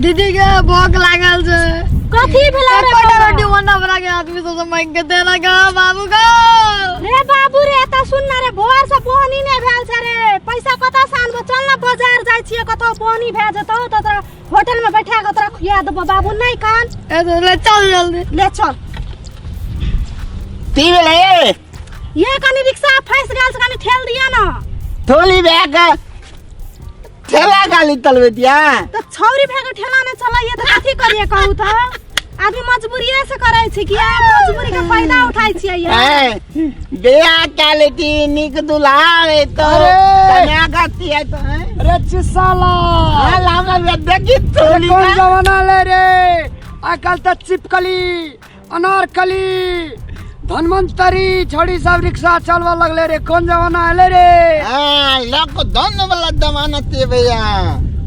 दीदी के भूख लागल छै। कथी भेला रे एकोटा बौआ? रोटी बना बना के आदमी सब से मांगि के देलक हँ, बाबू गो। रे बाबू रे, तऽ सुन ना रे, भोर से बोहनी नहि भेल छै रे, पैसा कतऽ से आनबो? चल ना बाजार जाइ छियै, कतौ बोहनी भए जेतौ तऽ तोरा होटल में बैठा के तोरा खुआ देबो। बाबू नहि कान। ए तो ले चल जल्दी। ले चल। ती भेलै ये? ये कनी रिक्शा फंस गेल छै, कनी ठेल दिया ना। थोली भए के ठेला गाली तलबै दिया। तऽ छौरी भए के ठेला नहि चलैये तऽ कथी करिए कहू? तऽ आदमी मजबूरिये से करै छै कि आ मजबूरी के फायदा उठाइ छियै ये। ए, बियाह कए लेती, नीक दुल्हा एतो। अरे! कन्या गति है तो हैं? अरे चिसाला। हाँ, लाम लाम देखी अरे थोली कोन का। जमाना ले रे? आजकल तऽ चिपकली, अनारकली, धनवंतरी छोड़ी सब रिक्शा चलबऽ लगले रे। कोन जमाना एले रे? हाँ, लोक धन वाला जमाना ते भैया।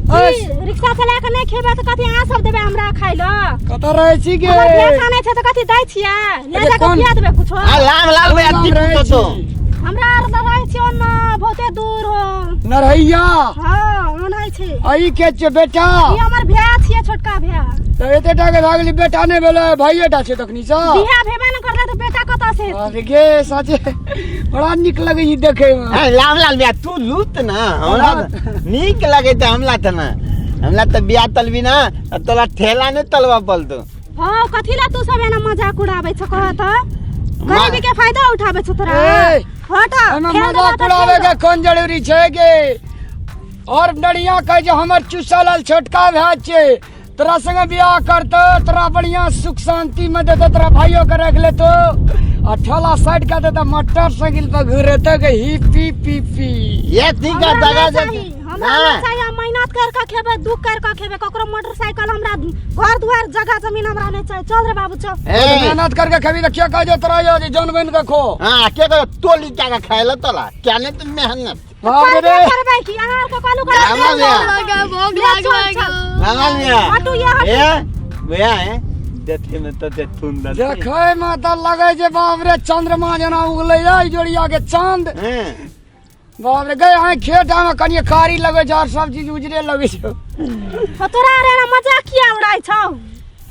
की, रिक्शा चला के नहि खेबै तऽ कथी अहाँ सब देबै हमरा खाइ लए? कतऽ रहै छी गे? हमर बियाह खाना छै तऽ कथी दै छियै? ले अरे जाके कोन- खिया देबै कुछो। हाँ, लाम लाल भैया। कोन टिप रहै तो छी? तो हमरा आर तऽ रहै छियै ओन्ने बहुते दूर हो। नरहैया? हँ, ओनाहि छै। अई के छै बेटा? ई हमर भाय छियै, छोटका भाय। तऽ एते टा के भए गेली, बेटा नहि भेलै, भाइये टा छै तखनी सँ? बियाह भेबे ने करलै तऽ बेटा कतऽ से हेतै? अरे गे, सचे बड़ा नीक लगै छै देखै मे। हाँ, लाम लाल भैया, तू लूत ना, हमरा नीक लगे त हमरा त ना, हमरा त बियाह तलबी ना तोला ठेला नहीं तलवा पलतो। हँ, कथी ला तू सब एना मजाक उड़ाबै छ? कह तऽ, गरीबी के फायदा उठाबै छ तोरा? ए, हट। एहिमे खेल देबो मजाक तऽ उड़ाबै खेल। के कोन जरूरी छै गे? और नड़िया कहै छै हमर चुसल छोटका भाय छै, तोरा संगे बियाह करतो, तोरा बढ़िया सुख शांति में देतो, तोरा भाइयो के रख लेतो आ ठेला साइड कर देतो, मोटरसाइकिल पर घुरेतो के ही पी पी पी। ये ठीक है। हमरा दगा नहि चाही, हमरा हाँ। नहि चाही। हम मेहनत कर के खेबै, दुख कर के खेबै, ककरो मोटरसाइकिल, हमरा घर दुआर जगह जमीन हमरा नहि चाही। चल रे बाबू, चल। ए, मेहनत करके खेबी तऽ के कहै छै तोरा यो जे जौन बनि के खो? हाँ, के कहो टोली क्या का खाए तोला क्या नहीं तो मेहनत। बाप रे। करबे करबै की? अहाँ आरके कहलू लाम करबै। लाल भैया। लगा भूख ले लाग चल, लागल। चल। लाम लाल भैया। हटू ये, हटू। ए भैया, ए देखे में तो देखून दल। देखै मे तऽ लगै छै बाप रे चंद्रमा जेना उगलै या जोड़िया के चांद। हैं। बाप रे गए, अहाँ खेत में कनि कारी लगै छै और सब चीज उजरे लगै छै। हो, तोरा आर एना मजाक किया उड़ाइ छौ?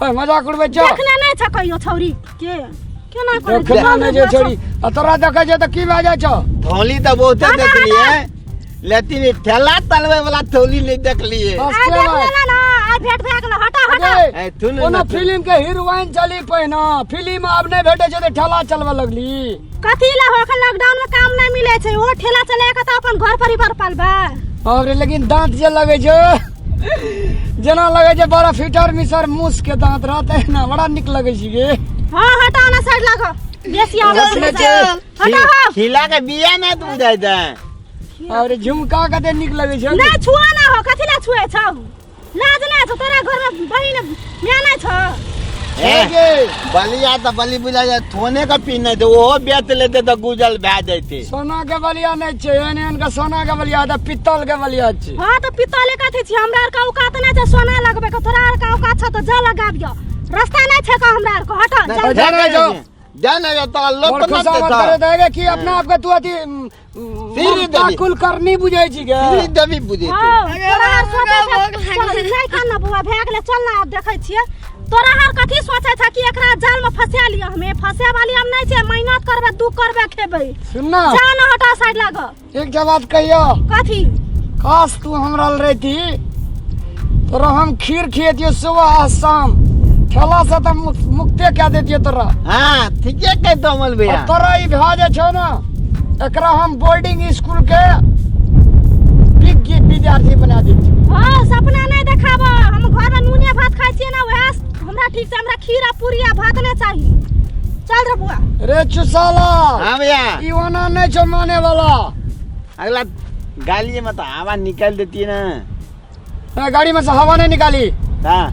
ओए, मजाक उड़बै छौ? देखने नहि छ कहियो छौरी के केना करै छै? देखने चल नहि रे छै बुआ, छोड़ी आ तोरा देखै छै तऽ की भए जाइ छौ? थोली तो बहुत हटा, देख लिए, लेकिन ये ठेला तलवे वाला थोली नहीं देख लिए। बस आइ के देख बात। लेला ना, आइ भेंट भए गेलो। हटा, हटा। गे, ए, तू ने कोनो ना तू। फिल्म के हीरोइन चली पहिना, फिल्म आब नहि भेटै छै तऽ ठेला चलबऽ लगली। कथी ला हो? एखन लॉकडाउन में काम नहीं मिले छै, ओ ठेला चला के तऽ अपन घर परिवार पालबै। बाप रे, लेकिन दांत जे लगै छै, जेना लगै छै बड़ा फिटर मिसर मूस के दांत रहतै ना, बड़ा नीक लगै छै गे। हाँ, हटा ना, साइड लागो, बेसी आबै रखने छै। छै। हटा हो। खिला के बिया ना तू जाय दे। और झुमका कते नीक लगै छै। नहीं छुआ ना हो, कथी ला छुए छौ? लाज नहीं छौ? तोरा घर में बहिन माय नहीं छौ? ए, गे, बलिया तो बलि बुझा जाए, थोने का पीने दे, वो बेच लेते तो गुजल भए जाते। सोना के बलिया नहि छै, एहन एहन के सोना के बलिया तऽ पित्तल के बलिया छै। हाँ तऽ पित्तले कथी छी? हमरा आर के औकात नहीं छै सोना लगबे के, तोरा आर के औकात छौ तऽ जा लगाबियो। रास्ता नहीं छै का हमरा आर के, हट जा। जा ना जाओ। जा ना जा तो और लोग खुशामद करे देगे कि अपना आप के तू अथी सीढ़ी ममता देबी। कुलकर्णी बुझै छी गे? श्री देवी बुझे। हाँ, अरे तोरा आर बाबू, सोचै छै। भोग लागल। चल, नहि खान ना बौआ, भए गेलै, चल ना। आब देखै छियै तोरा आर कथी सोचै छै कि एकरा जाल में फंसा लिअ। हमे फंसे वाली हम नहीं छियै, मेहनत करबै, दुख करबै, खेबै। सुन ना। जा ना, हटा, साइड लाग। एकटा बात कहियो। कथी? काश तू हमरा लग रहिती, तोरा हम खीर खियतियो सुबह आ शाम, ठेला से तऽ मुक्ते कए देतियो तोरा। हाँ, ठीके कह दो अमल आ भैया। तोरा ई भए जे छौ ने, एकरा हम बोर्डिंग स्कूल के विज्ञ विद्यार्थी बना देतियो। हाँ, सपना नहीं देखाब। हम घर में नूने भात खाइ छियै ना, वएह हमरा ठीक छै। हमरा खीर आ पूरी आ भात नहीं चाही। चल रे बुआ। रे चुसाला। हाँ भैया। ई ओना नहीं छौ माने वाला। अगला गाली में तो हवा निकाल देती है ना। ए, गाड़ी में से हवा नहीं निकाली। हाँ।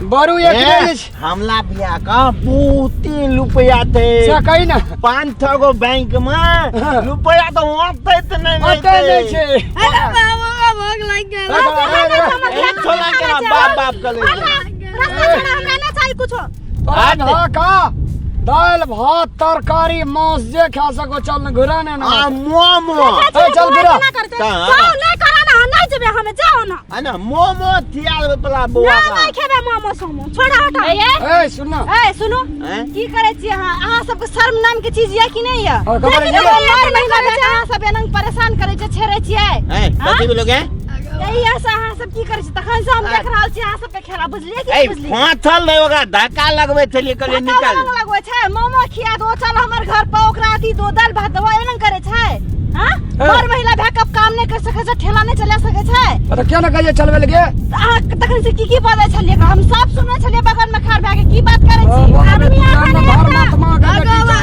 बरू एक ए, नहीं छै। हमला भैया का बहुते रुपया थे। से कही ना। 500 गो बैंक में हाँ। रुपया तो ओते तो नहीं ओते नहीं छै। अरे बाबू का भूख लग गेल। ए, ए, ए, ए, छोला के ना बाप बाप कर ले। रास्ता छोड़ा, हमरा नहीं चाही कुछो। तोरा घा का दाल भात तरकारी मांस जे खा सको, चल न घुरा ने ना। आ मोमो। ए, चल घुरा। केना करतै? कहाँ? जाओ, नहीं करा ना, नहीं जेबै हमे जाओ ना। आ ना मोमो थिया देबै तोरा बौआ ना का। नहीं खेबै मोमो सोमो, छोड़ा हटा। ए सुन ना। ए सुनू, हैं? की करै छी अहाँ? अहाँ सबके शर्म नाम के चीज या कि नहीं या? और खबर लेकिन ये? एगो मार महिला भेल, अहाँ सब एना परेशान करै छै, छेड़ै छियै। हैं, कथी बोलोगे? यही से अहाँ सब की करै छी? तखन से हम देख रहल छी अहाँ सबके खेला, बुझलियै कि ए नहि बुझलियै? फाँथल रहै ओकरा धक्का लगबै छलियै, कहलियै धक्का निकल। वाला लगबै छै, मोमो खिया दो, चल हमर घर पर, ओकरा अथी दो, दालि भात दो, एना करै छै। हाँ? बड़ महिला भए कऽ काम नहि कर सकै छै, ठेला नहि चला सकै छै। अरे क्या ना कहिए चलबे लगे? तऽ अहाँ तखन से की की बाजै छलियै? हम सब सुनै छलियै बगल मे खाड़ भए के की बात करै छी। आदमी अखन धर्मात्मा के बेटी छै।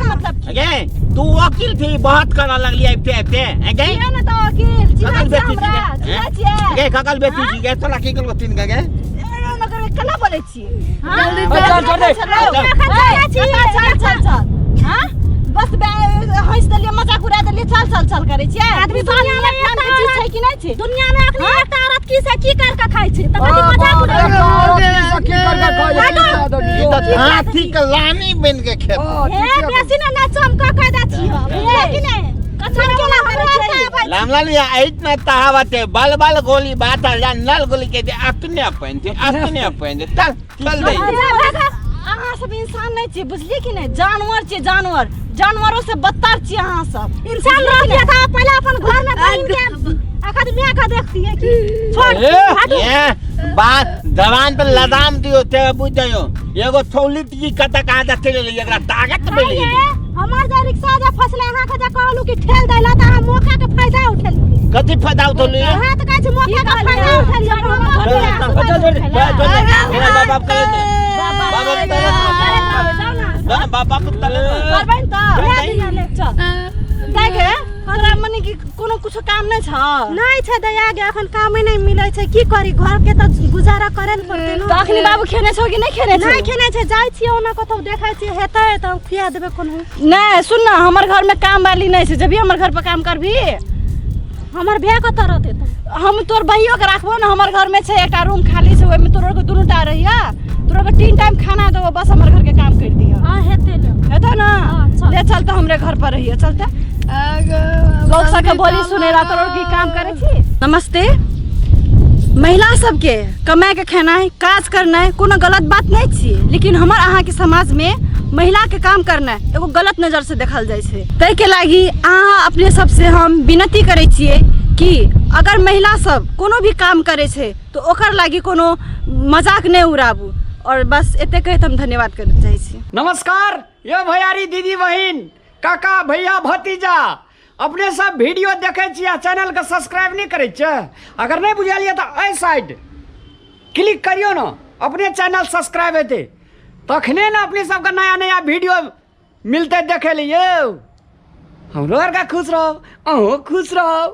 मतलब की? गे तू वकील थी, बहुत करऽ लगली आबिते आबिते, हैं गे? किया ने तऽ वकील चिन्है ककल छियै बेटी छी हमरा? गे? चिन्है छियै? गे ककल बेटी छी गे? तोरा की कहलको तीन गे? एना ना करबै, केना बोलै छी? हाँ? चल, चल, दे। चल, चल, चल, चल। हाँ? बस हँसि देलियै, मजाक उड़ा देलियै, चल चल चल करै छियै। आदमी दुनिया दुनिया में में नाम के चीज छै कि नहि छै? दुनिया में अखनी एकटा औरत की से की कर के खाइ छै, तऽ कथी बाप मजाक रे, उड़ाबै औरत की से की कर के खाइ छै, ई तऽ हाथी के लानी बनि के खेत। हाँ, हे ठीके कहै। बेसी ने नचम क के दै छियै, बुझलियै कि नहि? कछन केना करै छियै? रामलाल या ऐत ना तहावत है, बल बल गोली बात आ जा नल गोली के दे अपने अपन दे, अपने अपन दे, चल चल दे। अहाँ सब इंसान नहि छियै, बुझलियै कि नहि? जानवर छियै, जानवर, जानवरों से बदतर छियै अहाँ सब। इंसान रहतियै तऽ पहिले अपन घर में बहिन के अखन माय के देखतियै कि छोड़ ए, हटू। ए बात जवान पर लदाम दियो ते बुझ जायो, एगो थौली की कत कहाँ दते ले एकरा ताकत मिल गेली। हमर जे रिक्शा जे फसले, अहाँ के जे कहलू कि ठेल दैला, तऽ अहाँ मौका के फायदा उठेलियै। कथी फायदा उठेलियै? अहाँ तऽ कहै छी मौका के फायदा उठेलियै। चल, चल, चल, चल, चल, मेरा बाप बाप करे तो। बाप बाप करे तो। ना, बाप बाप तले ना। करबै ने तऽ? लए दिअ, ले चल। दाइ गे, तोरा मने कि कोनो कुछो काम नहि छ? नहि छै दया गे, अखन कामे नहि मिलै छै, की करी? घर के तऽ गुजारा करे ने पड़तै ने। तऽ अखनी बाबू खेने छौ कि नहि खेने छौ? नहि खेने छै, जाइ छियै ओना कतौ देखै छियै, हेतै तऽ खुआ देबै कोनो। नहि सुन ना, हमर घर में काम वाली नहि छै, जब हमर घर पर काम करबी। हमर भैया कतऽ रहतै तऽ? हम तोर बहियो के राखबो ने, हमर घर में छै एकटा रूम खाली छै, ओहिमे तोरो के दुनू टा रहिया, तोरो के 3 टाइम खाना देबो, बस हमर घर के काम कर दिह। हाँ हेतै ने। हेतौ ना? हाँ, चल। ले चल तऽ हमरे घर पर रहिया, चलते। लोक सबके बोली सुने ला तोरो की काम करै छी। नमस्ते। महिला सबके कमाए के खेनाइ, काज करनाइ कोनो गलत बात नहि छियै, लेकिन हमर अहाँके समाज में महिला के काम करनाइ एगो गलत नजर से देखल जाइ छै। ताहिके लागि अहाँ अपने सबसे हम विनती करै छियै कि अगर महिला सब कोनो भी काम करै छै तऽ ओकर लागि कोनो मजाक नहि उड़ाबू। और बस एते कहैत हम धन्यवाद करऽ चाहै छी। नमस्कार ये भैयारी दीदी बहिन काका भैया भतीजा, अपने सब वीडियो देखे छी आ चैनल के सब्सक्राइब नहीं करै छियै? अगर नहीं बुझलियै तऽ एहि साइड क्लिक करियौ ने, अपने चैनल सब्सक्राइब हेतै तखने ने अपने सबके नया नया वीडियो मिलतै देखे लिए। हमरो आरके खुश रहब, अहूँ खुश रहब।